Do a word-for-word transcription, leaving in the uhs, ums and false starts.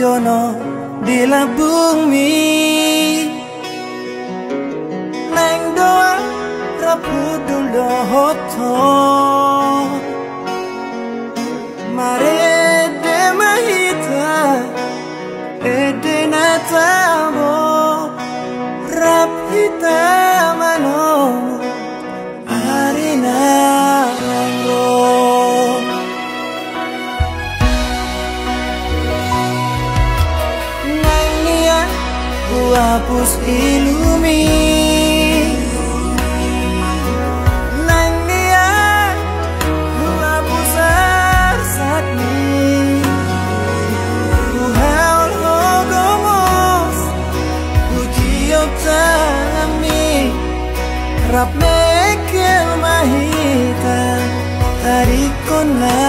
Jono di lambungmi. Naeng do ahu rap hundul dohot ho. Marende ma hita ende na tabo, rap hita manomu ari na naeng ro. Naeng nian huhapus ilumi. Naeng nian huhapus arsakmi. Huhaol ho gomos, hujiop tanganmi. Rap mengkel ma hita, tadingkon na